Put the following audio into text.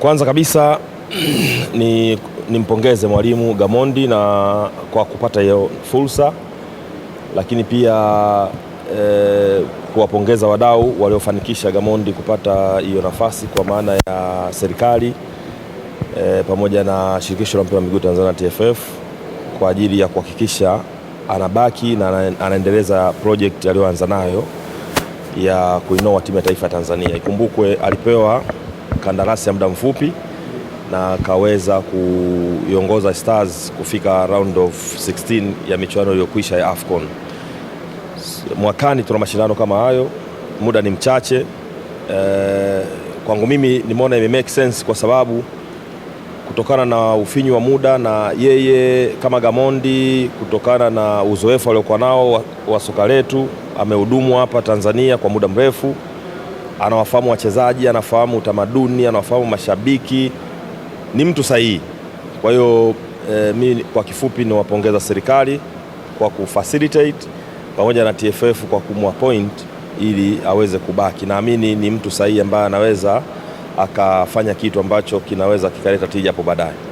Kwanza kabisa nimpongeze mwalimu Gamondi na kwa kupata hiyo fursa, lakini pia kuwapongeza wadau waliofanikisha Gamondi kupata hiyo nafasi kwa maana ya serikali pamoja na shirikisho la mpira wa miguu Tanzania TFF kwa ajili ya kuhakikisha anabaki na anaendeleza project aliyoanza nayo ya kuinoa timu ya taifa ya Tanzania. Ikumbukwe alipewa kandarasi ya muda mfupi na akaweza kuiongoza Stars kufika round of 16 ya michuano iliyokwisha ya AFCON. Mwakani tuna mashindano kama hayo, muda ni mchache. Kwangu mimi nimeona ime make sense kwa sababu kutokana na ufinyu wa muda na yeye kama Gamondi, kutokana na uzoefu aliokuwa nao wa soka letu, amehudumu hapa Tanzania kwa muda mrefu, anawafahamu wachezaji, anafahamu utamaduni, anawafahamu mashabiki, ni mtu sahihi. Kwa hiyo mi kwa kifupi niwapongeza serikali kwa kufacilitate pamoja na TFF kwa kumappoint ili aweze kubaki. Naamini ni mtu sahihi ambaye anaweza akafanya kitu ambacho kinaweza kikaleta tija hapo baadaye.